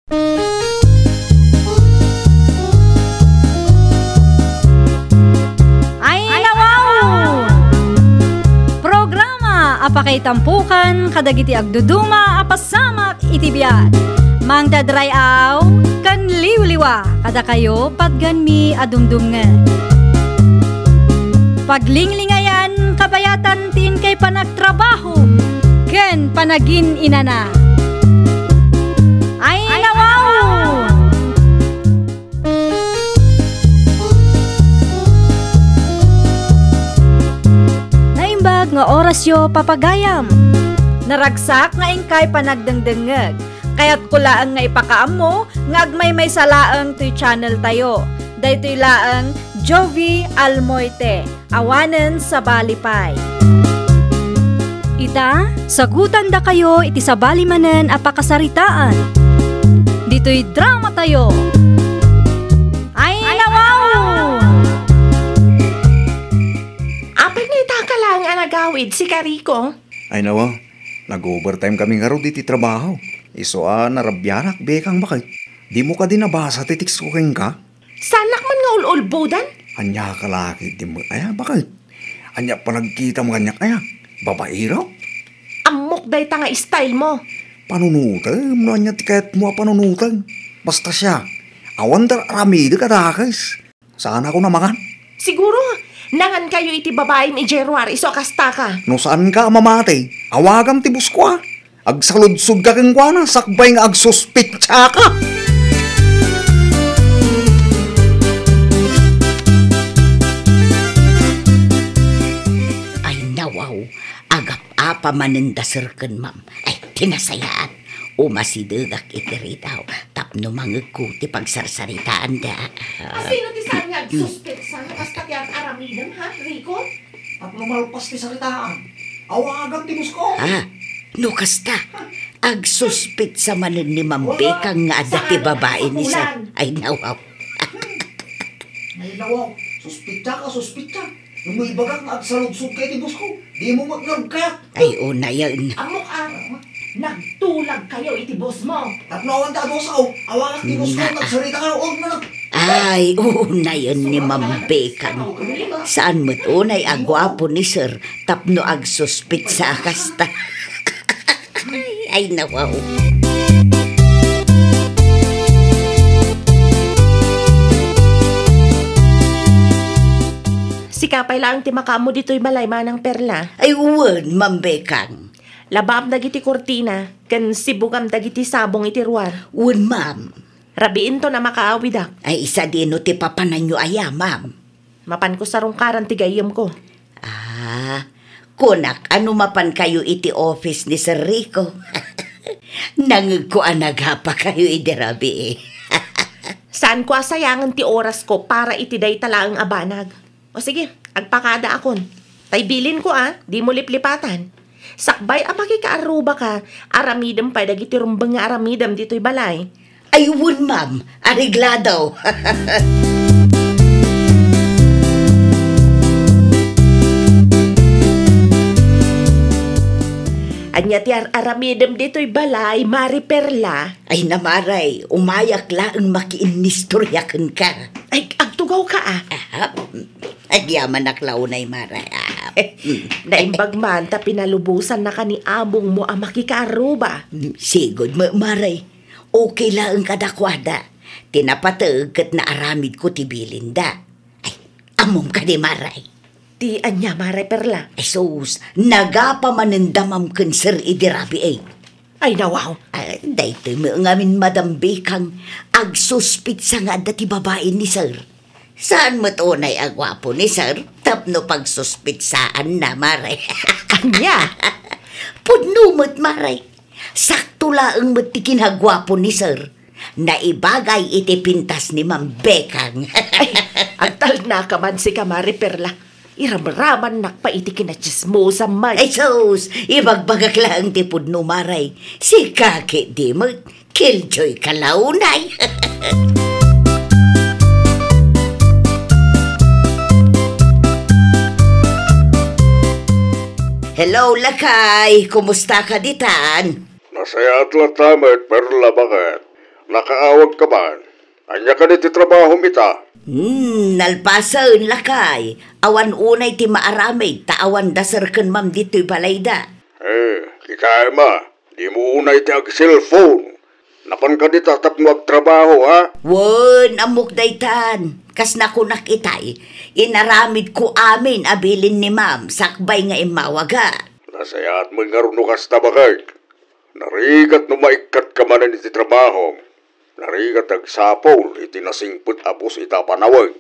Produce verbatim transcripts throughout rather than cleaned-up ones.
Ay, nawaw! Programa a pakaitampukan kadagiti agduduma a pasamak iti biag. Mangdadray-aw ken liwliwa kadakayo patgenmi a dumdumngeg. Paglinglingayan kabayatan ti inkay panagtrabaho ken panagin-inana. Ay, nawaw! Naimbag nga orasyo, papagayam. Naragsak nga inkay panagdengdengngeg. Kayatko laeng nga ipakaammo nga agmaymaysa laeng toy channel tayo. Daytoy laeng Jovi Almoite. Awanen sabali pay. Ita, sagutandakayo iti sabali manen a pakasaritaan. Ditoy drama tayo. Ay, nawaw! Apay nga ita ka laeng a nagawid, sika Rico? Ay, nawaw. Nag-overtime kami ngarud iti trabaho. Isu a narabianak, Bekang, baket. Dimo kadi nabasa ti text ko kenka? Saanak man nga ul-ulbodan? Ania ka la ketdi met aya, baket? Ania panagkitam kaniak aya? Babaero? Ammok dayta nga style mo. Panunotem, no ania ti kayatmo a panunotem. Basta siak, awan ta aramidek a dakes. Saan ako namangan? Siguro, nangan kayo iti babaim idiay ruar, isu a kasta ka. No saan ka a mamati, awagam ti boss ko, a. Agsaludsod ka kenkuana, sakbay nga agsuspitsa ka. Ay, nawaw, agap-apa manen da sir ken ma'am. Ay, ti nasayaat, umasidegak iti ridaw tapno mangegko ti pagsarsaritaanda. Asino ti saan nga agsuspitsa no kasta ti ar-aramidem, ha, Rico? Tapno malpas ti saritaan, awagam ti boss ko. Ah, no kasta, agsuspitsa manen ni Ma'am Bekang nga adda ti babae ni Sir. Ay, nawaw. Ay, nawaw, suspitsa ka, suspitsa. No ibagak nga agsaludsod ka iti boss ko, dimo met nga agkayat. Ay, unayen. Ammok a, nagtulag kayo iti boss mo. Tapno awan ta adusa, o, awagak ti boss ko, agsarita ka, o, na. Ay, unayen ni Ma'am Bekang. Saan met unay a guapo ni Sir tapno agsuspitsa a kasta. Ay, nawaw. Sika pay laeng ti makaammo ditoy balay, Manang Perla. Ay, wen, Ma'am Bekang. Labaam dagiti kurtina, ken sibugam dagiti sabong iti ruar. Wen, ma'am. Rabiinton a makaawidak. Ay, sadino ti papananyo aya, ma'am? Mapanko sarungkaran ti gayyemko. Ah, kunak a no mapankayo iti office ni Sir Rico. Nangegko a nagapakayo idi rabii. Saanko a sayangen ti orasko para iti dayta laeng a banag. O sige, agpakadaakon. Tay bilinko a, dimo liplipatan. Sakbay a makikaarrubaka, aramidem pay dagiti rumbeng nga aramidem ditoy balay. Ay, wen, ma'am. Areglado. Ania ti ar-aramidem ditoy balay, Mari Perla? Ay, Mare, umayak laeng makiinnistorya kenka. Ay, agtugawka a. Aha. Agyamanak la unay, Mare. Ah. Naimbag man ta pinalubosannaka ni amongmo a makikaarruba. Mm, sigud met, Mare. Okay laeng kadakuada. Ti napateg ket naaramidko ti bilinda. Ay, ammom kadi, Mare? Ti ania, Mare Perla? Ay, sus, nagapa manenda, ma'am, ken Sir idi rabii. Ay, nawaw. Ah, daytoy met ngamin, Madam Bekang, agsuspitsa nga adda ti babaen ni Sir. Saan met unay a guapo ni Sir tapno pagsuspitsaanna, Mare. Ania? Pudno met, Mare. Sakto laeng met ti kinaguapo ni Sir. Naibagay iti pintas ni Ma'am Bekang. Ay, agtalnaka man sika, Mare Perla. Iramramannak pay iti kinatsismosam, Mare. Ay, sus! Ibagbagak laeng ti pudno, Mare. Sika ketdi met, killjoy ka la unay. Hello, lakay. Kumusta ka ditan? Nasayaat latta met, Perla, baket. Nakaawagka man? Ania kadi ti trabahom ita? Hmm, nalpasen, lakay. Awan unay ti maaramid, ta awan da sir ken ma'am ditoy balayda. Eh, kitaem a, dimo unay ti ag-cellphone. Napan kadi ta tapno agtrabaho, ha? Wen, ammok daytan. Kas nakunak itay, inaramidko amin a bilin ni ma'am sakbay nga immawaga. Nasayaat met ngarud no kasta, baket. Narigat no maikkatka manen iti trabahom. Narigat ti agsapul iti nasingpet a bus ita panawen.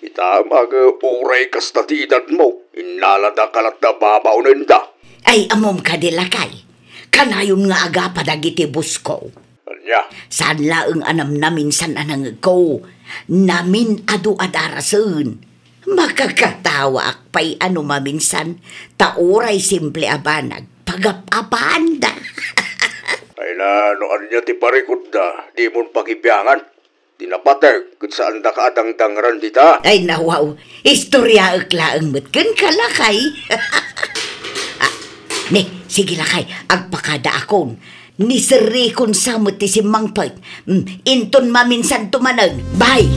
Ita, aga, uray kasta ti edadmo, innalada ka latta babaonenda. Ay, ammom kadi, lakay. Kanayon nga agapa dagiti busko. Ania? Saan laeng a namnaminsan a nangegko. Namin-adu a darasen. Makakatawaak pay a no maminsan, ta uray simple a banag, pagap-apaanda. Ay na, no ania ti parikutda, dimon pagibiangan. Ti napateg, ket saandaka a dangdangran dita. Ay, nawaw, istoriaek laeng met kenka, lakay. Ah, ne, sige, lakay, agpakadaakon. Ni Sir Rico sa met ti simmangpet. Mm, inton maminsanto manen. Bye!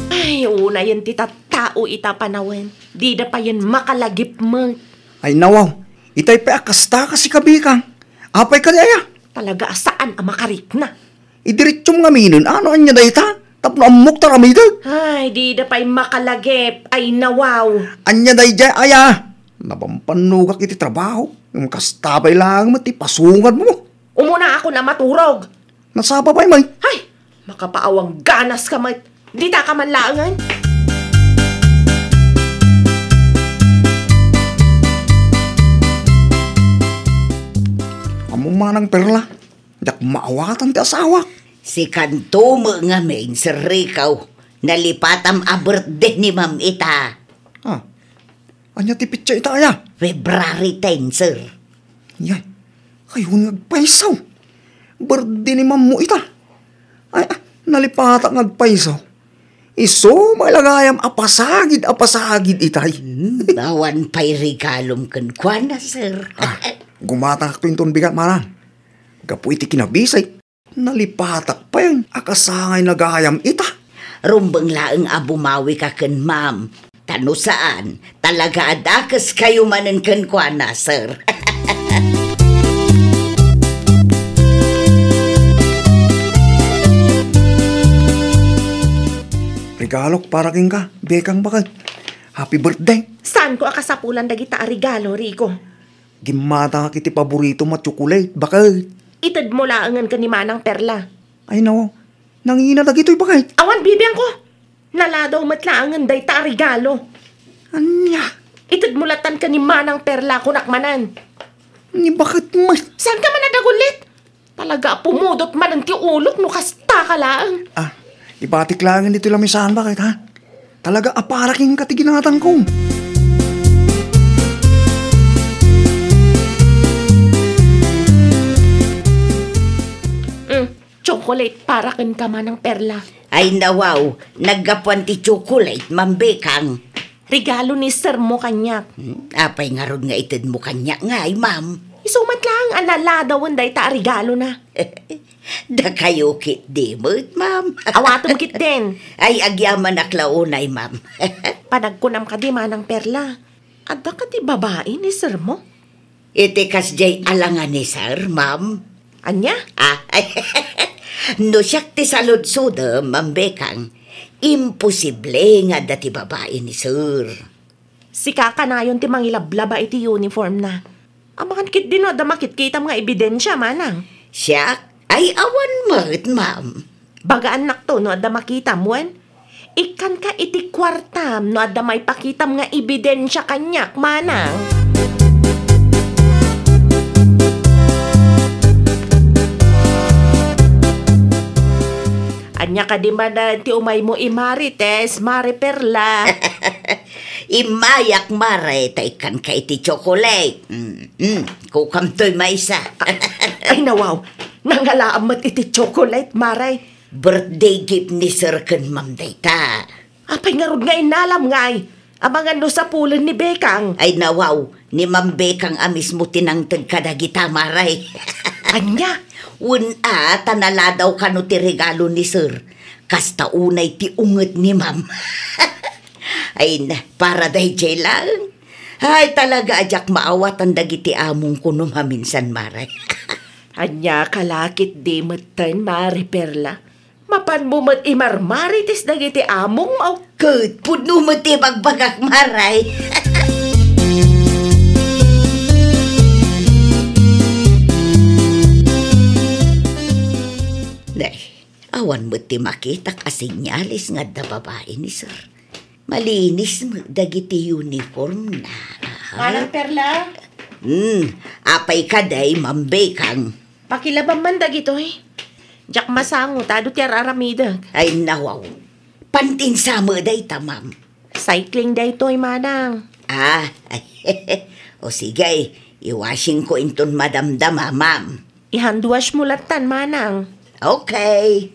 Ay, unayen ti tattao ita panawen. Dida payen makalagip met. Ay, nawaw. Itay pay a kasta ka, sika, bikang. Apay kadi aya? Talaga a saan a makarikna. Idiretsum ngaminen, ano ania dayta? Tapno ammok ta aramidek. Ay, dida pay makalagip. Ay, nawaw. Ania daydiay aya? Napampannogak iti trabaho. Ngem kasta pay laeng met ti pasungadmo. Umunaakon a maturog. Nasapa pay met. Ay, makapaawang ganas ka met. Dita ka man laengen. Ammom, Manang Perla, diak maawatan ti asawak. Sikanto met ngamin, Sir Rico. Nalipatam a birthday ni Ma'am ita. Ah, ania ti petsa ita aya? February ten, sir. Yay, kayon nga agpayso. Birthday ni Ma'am mo ita. Ay, ah, nalipatak nga agpayso. Isu, malagayam a pasagid, a pasagid itay. Hmm, awan pay regalom kenkuana, sir. Ah, gumatangakto inton bigat, Manang. Gapu iti kinabisay, nalipatak pay a kasangay nga gayam ita. Rumbeng laeng a bumawika ken Ma'am. Ta no saan, talaga a dakeskayo manen kenkuana, sir. Regalok para kenka, bekang, baket. Happy birthday. Saanko a kasapulan dagita a regalo, Rico? Gimmatangak iti paboritom a tsokolate, baket. Itedmo laengen ken ni Manang Perla. Ay, nawaw. Nangina dagitoy, baket. Awan, bibiangko. Naladaw met laengen dayta a regalo. Ania? Itedmo lattan ken ni Manang Perla, kunak manen. Ni, baket met? Saanka man a dagullit? Talaga a pumudot manen ti ulok no kasta ka laeng. Ah, ibatik laengen ditoy lamisaan, baket, ha? Talaga a para kenka ti ginatangko. Mm, chocolate para kenka, Manang Perla. Ay, nawaw, naggapuan ti chocolate, Ma'am Bekang. Regalo ni sir mo kaniak. Hmm, apay ngarud nga itedmo kaniak ngay, ma'am? Isu met laeng a naladawen dayta a regalona. Dakayo ketdi met, ma'am. Awatem ketdin. Ay, agyamanak la unay, ma'am. Panagkunam kadi, Manang Perla. Adda kadi babai ni sir mo? Iti kasdiay alangan ni sir, ma'am. Ania? Ah, no siak ti saludsodem, Ma'am Bekang, imposible nga adda ti babai ni sir. Sika kanayon ti mangilablaba iti uniformna. Amangan ketdi no adda makitkitam nga ebidensia, manang. Siak? Ay, awan met, ma'am. Bagaannakto no adda makitam, wen? Ikkanka iti kuartam no adda maipakitam nga ebidensia kaniak, manang. Ania kadi manen ti umaymo, i Marites, Mare Perla? Immayak, Mare, ta ikkanka iti tsokolate. Mm, mm, kukamtoy maysa. Ay, nawaw. Nangalaam met iti tsokolate, Mare. Birthday gift ni Sir ken Ma'am dayta. Apay ngarud nga innalam ngay? Amangan no sapulen ni Bekang. Ay, nawaw, ni Ma'am Bekang a mismo ti nangted kadagita, Mare. Ania? Wen a, ta naladaw kano ti regalo ni Sir. Kasta unay ti unget ni Ma'am. Ay, na, para daydiay laeng. Ay, talaga a diak maawatan dagiti amongko no maminsan, Mare. Ania ka la ketdi metten, Mare Perla? Mapanmo met imarmarites dagiti amongmo. Ket pudno met ti bagbagak, Mare. Nay, awan met ti makitak a senyales nga adda babai ni Sir. Malinis met dagiti uniformna. Aha. Manang Perla? Hmm, apay kadi, Ma'am Bekang? Pakilabam man dagitoy. Diak masango, ta adu ti ar-aramidek. Ay, nawaw. Pantinsa met dayta, Ma'am. Cycling daytoy, Manang. Ah, o sige, i-washingko inton madamdama, Ma'am. I-handwash mo lattan, Manang. Okay.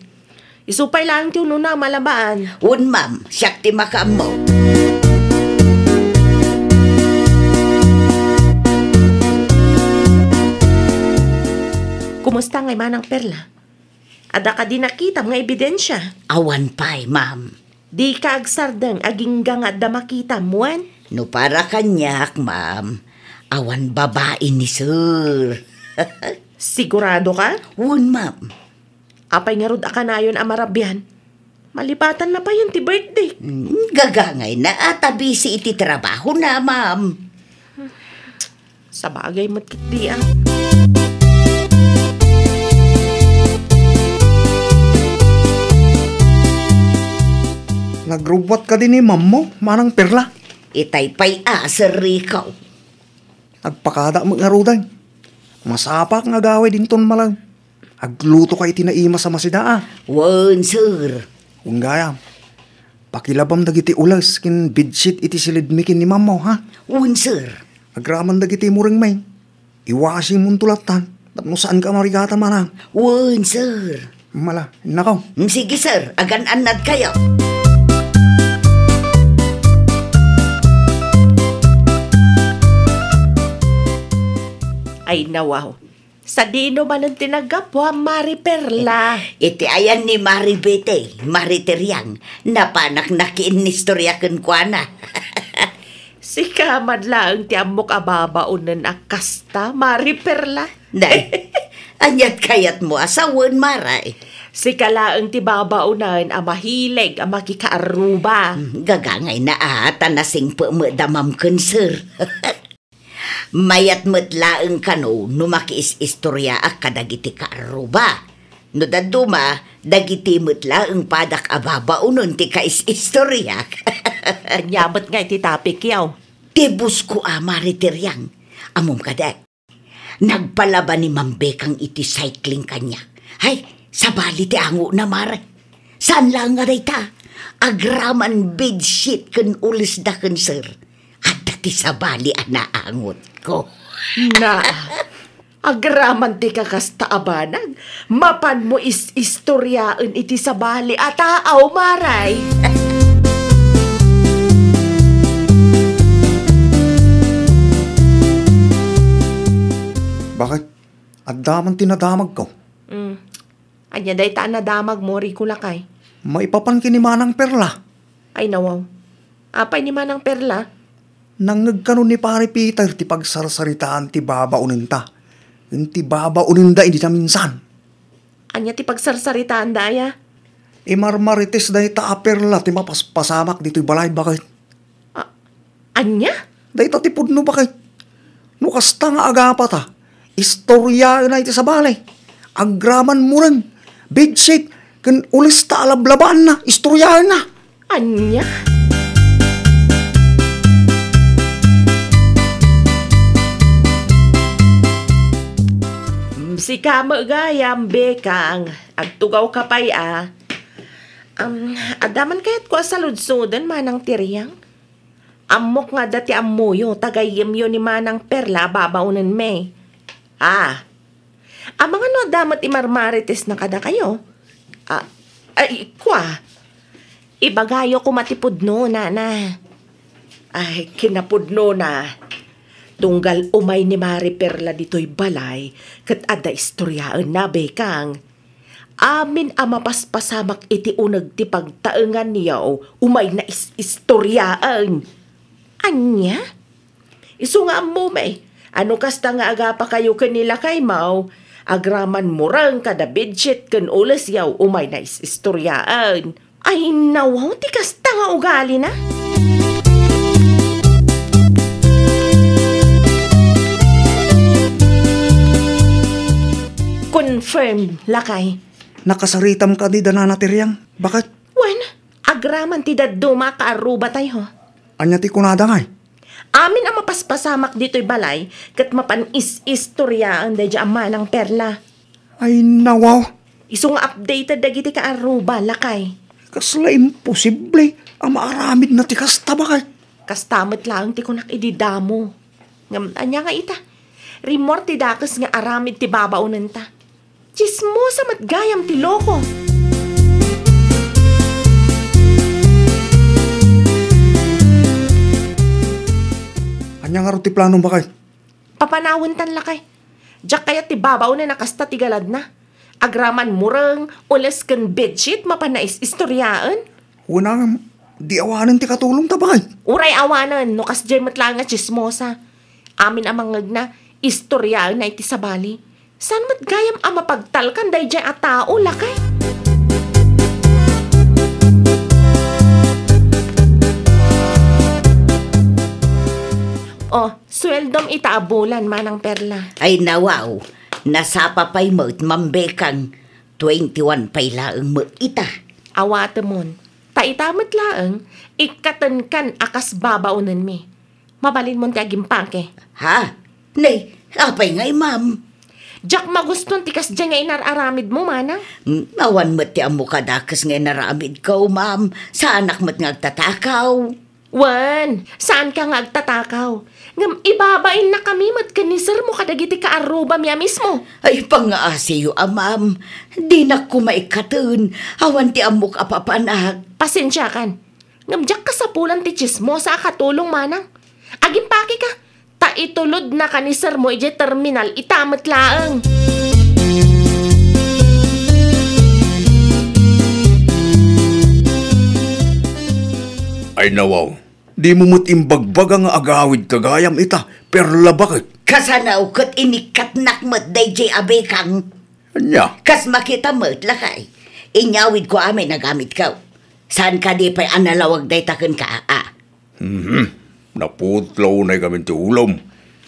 Isu pay laeng ti unona a malabaan. Wen, Ma'am, siak ti makaammo. Kumusta ngay, Manang Perla? Adda kadi nakitam nga ebidensia? Awan pay, Ma'am. Dika agsardeng agingga nga adda makitam, wen? No para kaniak, Ma'am, awan babai ni Sir. Sigurado ka? Wen, Ma'am. Apay ngarud a kanayon a marabian? Malipatanna payen ti birthday. Hmm, gagangayna a ta busy iti trabahona, Ma'am. Sabagay met ketdi a. Nagrubbuat kadi ni Ma'am mo, Manang Perla? Itay pay a, Sir Rico. Agpakada met ngaruden. Masapak nga agawid inton malaw. Aglutoka iti naimas a masida a. Wen, sir. Wen gayam. Pakilabam dagiti ules ken bedsheet iti silidmi ken ni Ma'am mo, ha? Wen, sir. Agraman dagiti murengmi. I-washing monto lattan tapno saanka a marigatan, Manang. Wen, sir. Mala, innakaw. Mm, sige, sir. Agan-annadkayo. Ay, nawaw. Sadino manen ti naggapuam, Mari Perla? Iti ayan ni Mari Bete, Mari Teriang, napanak nakiinnistorya kenkuana. Sika met laeng ti ammok a babaonen a kasta, Mari Perla. Nay, aniat kayatmo a sawen, Mari? Sika laeng ti babaonen a mahilig a makikaarruba. Hmm, gagangayna a, ta nasingpet met da Ma'am ken Sir. Mayat met laeng kano no makiis-istoriaak kadagiti kaarruba. No dadduma, dagiti met laeng padak a babaonen ti kais-istoriak. Ania met ngay ti topic, yaw? Ti boss ko a Mari Teriang. Ammom kadi, nagpalaba ni Ma'am Bekang iti cycling kaniak. Hay, sabali ti angotna, Mari. Saan laeng a dayta, agraman bedsheet ken ulesda ken Sir. Adda ti sabali a naangotko. Na, agraman ti kakasta a banag, mapanmo is-istoriaen iti sabali a taaw, Mari. Bakit? Adda man ti nadamagko. Mm. Ania dayta a nadamagmo, Rico lakay? Maipapan ken ni Manang Perla. Ay, nawaw. Apay ni Manang Perla? Nangngeg kano ni Pari Peter ti pagsarsaritaan ti babaonenta ken ti babaonenda idi naminsan. Ania ti pagsarsaritaanda, aya? Imarmarites dayta a Perla ti mapaspasamak ditoy balay, baket. A-, ania? Dayta ti pudno, baket. No kasta nga agapata, istoriaenna iti sabali. Agraman mureng, bedsheet, ken ulesta a lablabaanna, istoriaenna. Ania? Mm, sika met gayam, Bekang, agtugawka pay a. Am, adda man kayatko a saludsoden, Manang Tiriang? Ammok nga adda ti ammoyo, ta gayyemyo ni Manang Perla a babaonenmi. Ah. Amangan no adda met imarmaritesna kadakayo? Ah, ay, kua. Ibagayo koma ti pudno, nana. Ay, kinapudnona. Tunggal umay ni Mari Perla ditoy balay, ket adda istoriaenna, Bekang. Amin a mapaspasamak iti uneg ti pagtaenganyo, umayna is-istoriaen. Ania? Isu nga ammom, eh. Ano kasta nga agapakayo ken ni lakaymo, agraman mureng kada bedsheet ken ulesyo, umayna is-istoriaen. Ay, nawaw ti kasta nga ugalina. Confirm, lakay. Nakasaritam kadi da Nana Tiriang? Bakit? Wen, agraman ti dadduma a kaarrubatayo. Ania ti kunada ngay? Amin a mapaspasamak ditoy balay, ket mapan is-istoriaen daydiay a Manang Perla. Ay, nawaw. Isu nga updated dagiti kaarruba, lakay. Kasla imposible a maaramidna ti kasta, bakit? Kasta met laeng ti kunak idi damo. Ngem ania nga ita? Rimmuar ti dakes nga aramid ti babaonenta. Tsismosa met gayam ti loko. Ania ngarud ti planom, bakit? Papanawentan, lakay. Diak kayat ti babaonen a kasta ti galadna. Agraman mureng, ules ken bedsheet, mapan na is-istoriaen. Wen a, di awanen ti katulongta, bakit? Uray awanen, no kasdiay met laeng a tsismosa. Amin a mangngegna, istoriaenna iti sabali. Saan met gayam a mapagtalkan daydiay a tao, lakay? Oh, sueldom ita a bulan, Manang Perla. Ay, nawaw. Nasapa pay met, Ma'am Bekang. Twenty-one pay laeng met ita. Awatemon. Ta ita met laeng, ikkatenkan a kas babaonenmi. Mabalinmon ti agimpake. Ha? Nay, apay ngay, ma'am? Diak magustuan ti kasdiay nga inar-aramidmo, manang. Mm, awan met ti ammok a dakes nga inaramidko, ma'am. Saanak met nga agtatakaw. Wen, saanka nga agtatakaw. Ngem ibabainna kami met ken ni sermo kadagiti kaarrubami a mismo. Ay, pangaasiyo a, ma'am. Dinak koma ikkaten. Awan ti ammok a papanak. Pasensiakan. Ngem diak kasapulan ti tsismosa a katulong, manang. Agimpakeka, ta itulodnaka ni sermo idiay terminal ita met laeng. Ay, nawaw, dimo met imbagbaga nga agawidka gayam ita, Perla, baket? Kasano ket inikkatnak met daydiay a bekang? Ania? Kas makita met, lakay. Inyawidko amin a gamitko. Saan kadi pay a nalawag dayta kenka, a? Mhm. Naputlaw unay gamin ti ulom.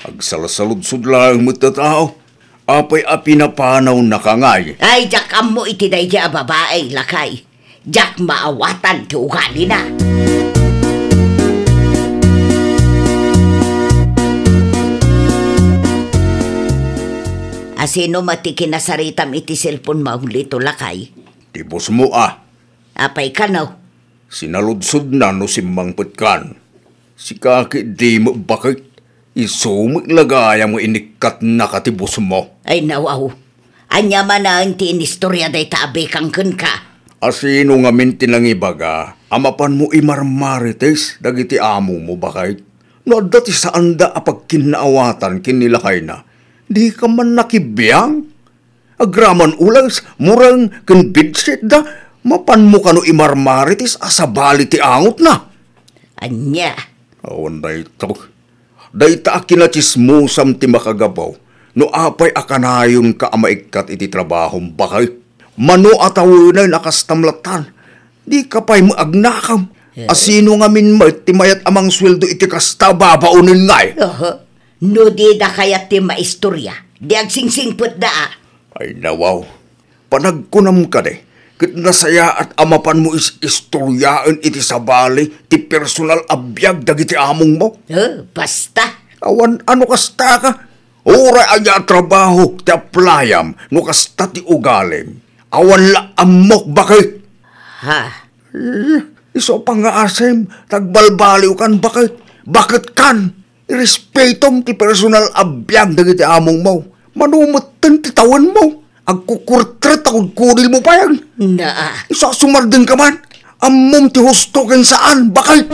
Agsalsaludsod laeng met a tao. Apay a pinapanawnaka ngay? Ay, diak ammo iti daydiay a babai, lakay. Diak maawatan ti ugalina. Asino met ti kinasaritam iti cellphone mo, Lito, lakay? Ti boss mo, a. Apay kano? Sinaludsodna no simmangpetkan. Sika ketdi met, baket, isu met la gayam nga inikkatnaka ti boss mo. Ay, nawaw. Ania manen ti inistoria dayta a bekang kenka? Asino ngamin ti nangibaga a mapanmo imarmarites dagiti amongmo, baket? No adda ti saanda a pagkinnaawatan ken ni lakayna, dika man nakibiang? Agraman ules, mureng, ken bidsetda, mapanmo kano imarmarites a sabali ti angotna? Ania? Awan dayta. Dayta a kinatsismosam ti makagabaw no apay a kanayonka a maikkat iti trabahom, baket. Mano a tawenay a kastam latan, dika pay met agnakam. Eh? Asino ngamin met ti mayat a mangsueldo iti kasta a babaonen ngay? Aha. No dida kayat ti maistoria, di agsingsingpetda, a. Ay, nawaw. Panagkunam kadi, ket nasayaat a mapanmo is-istoriaen iti sabali ti personal a biag dagiti amongmo? Eh, basta. Awan ano kasta ka. Uray ania a trabaho ti aplayam no kasta ti ugalim. Awan la ammok, baket. Ha? Eh, isu a pangngaasim, ta agbalbaliwkan, baket. Baketkan. Irespetom ti personal a biag dagiti amongmo. Mano metten ti tawenmo. Agkukurtret a kudkudilmo pay. Naa. Isu a sumardengka man. Ammom ti husto ken saan, baket.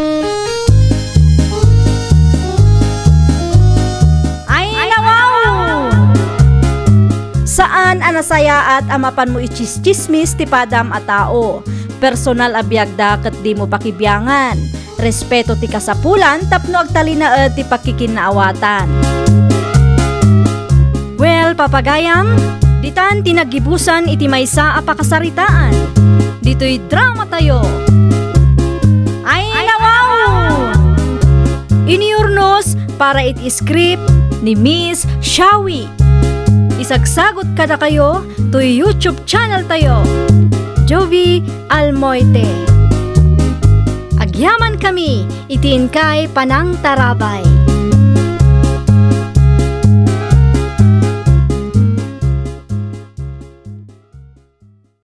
a nasayaat a mapanmo ichischismis ti padam a tao. Personal a biagda ket dimo pakibiangan. Respeto ti kasapulan tapno agtalinaed ti pagkikinnaawatan. Well, papagayam, ditan ti naggibusan iti maysa a pakasaritaan. Ditoy drama tayo. Ay, nawaw! Iniurnos para iti script ni Miss Shawi. Isagsagot kadakayo toy YouTube channel tayo, Jovi Almoite. Agyaman kami iti inkay panangtarabay.